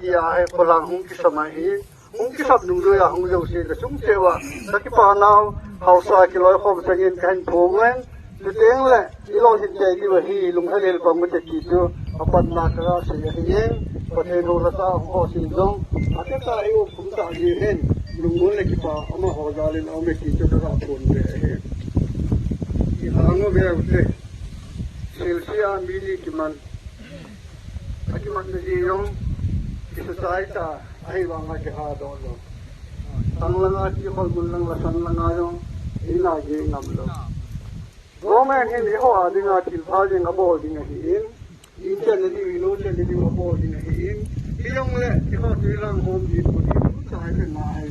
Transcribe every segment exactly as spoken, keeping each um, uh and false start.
Tia hi polang hung kisam ahi. Hung kisam nung doi a hung jouse ka chung cheh uva, ka kipa nau, haosa kiloikhom sangin ka hin phong uvin. Chuteng le, i lolhin tei diu ahi, lunglhai lel pang ute ti chu, apanna ka ga sei ahi in, Pathen houlhasa hung ho sin jong, aketa i um khum ta ji hin, lungmon le kipa, amaho jal in aum e ti chu ka ga phon ve ahi. I hang uve ute, Silsia mi ni kiman, akimatna ji jong, kisachai ta, ahivanga kiha doh lou. Sang langa ti khol mun lang la sang langa jong, ina ji ngam lou. Government hin eiho a dinga thil pha jing abol ding ahi in, in chan na diu, in lo chan na diu abol ding ahi in, hijongle, eiho tui lang hom ding pu ding, chai pen na ahi.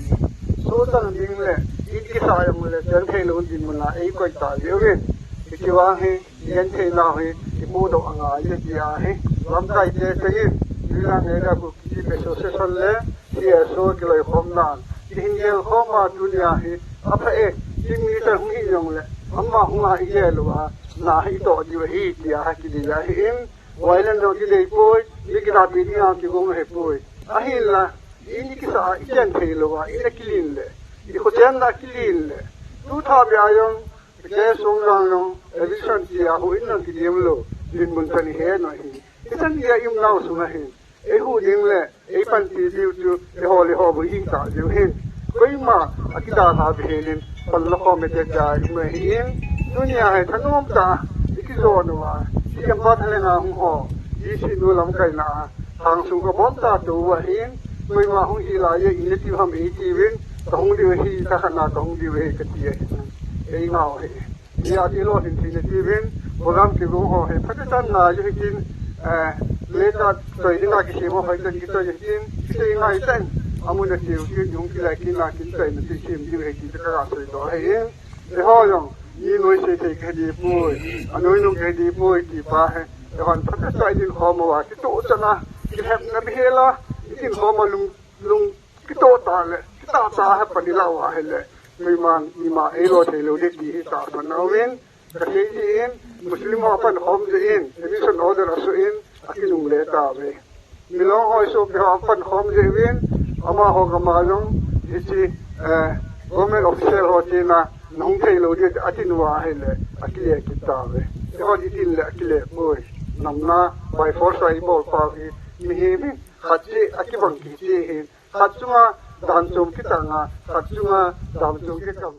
So tang ding le, in kisa jong le, chan thei lou ding mun a, ei koi ta diu in. Hichi vang hi, Genthei nau hi, i mudoh angai e ti ahi. Lamkai te chengin, Tuilang Area Kuki Association le C S O kiloikhom nan, i hin gel khom a tunia hi, apha e, team leader hung hi jongle, ama hung a i gel uva, na hi i toh diu ahi, ti a ha kidei ahi in, violence jong kidei poi, mi kinapi dinga kigong ahi poi. Ahinla, in i kisa a, i chenthei louva, in a kilin le, i khochenna kilin le, tu tha bia jong, Ke sung lang jong, eviction ti a hu in lang kidim lou, dinmun chan i he nau hi. Hichan dia i um nau sung ahi. Ei hu ding le, ei panpi diu chu, eiho le eiho bou i hing ta diu hin. Koima, akidalha bou helin, pan la khom e tia i um ahi in. Tunia hi thanom tah, i kijon uva, i kempa thalheng a hung ho, i si nu lamkaina a, hang sung ka bom ta tu uva hin, koima hung hi lai e, i na tiu ham ei tiuvin, ka hung diu ahi, tha khat na ka hung diu ahi, ka ti ahi. Ei ngau ahi. Tia ti lolhin thei na tiuvin, program kigong ho hi, phatechan na ju hitin, eh, letter choi dinga kisem ho, hoitah in kichoi hitin, kichoi ngai tah in, amun a tiu kin, hung kilai kin na kin choi na ti sem diu ahi ti ka ga seidoh ahi. Eiho jong, i nuisat thei ka hi dipoi, anuinung ka hi dipoi ti pa hi, eihon phatechan i dinkhom uva, kitoh chan a, kilhepna bihela, i dinkhom a lung, lung, kitoh tah le, kitah tah a hi pan i lah uva ahile, koiman ima ei lo thei lou ding ti hi tahsan aum in, ka sei ji in, Muslim ho apankhom ji in, eviction order asoh in, akinungle tauve. Milong ho, i sopi ho apankhom ji uvin, amaho gam a jong, hiche, eh, government official ho tina, na hung thei lou ding atin uva ahile, akile kit tauve. Eiho itin le akile poi. Namna, by force a i bol pau hi, mihem hin, khat cheh, akibang kit cheh hin, khat chunga dan chom kitang a, khat chunga dan chom kitang.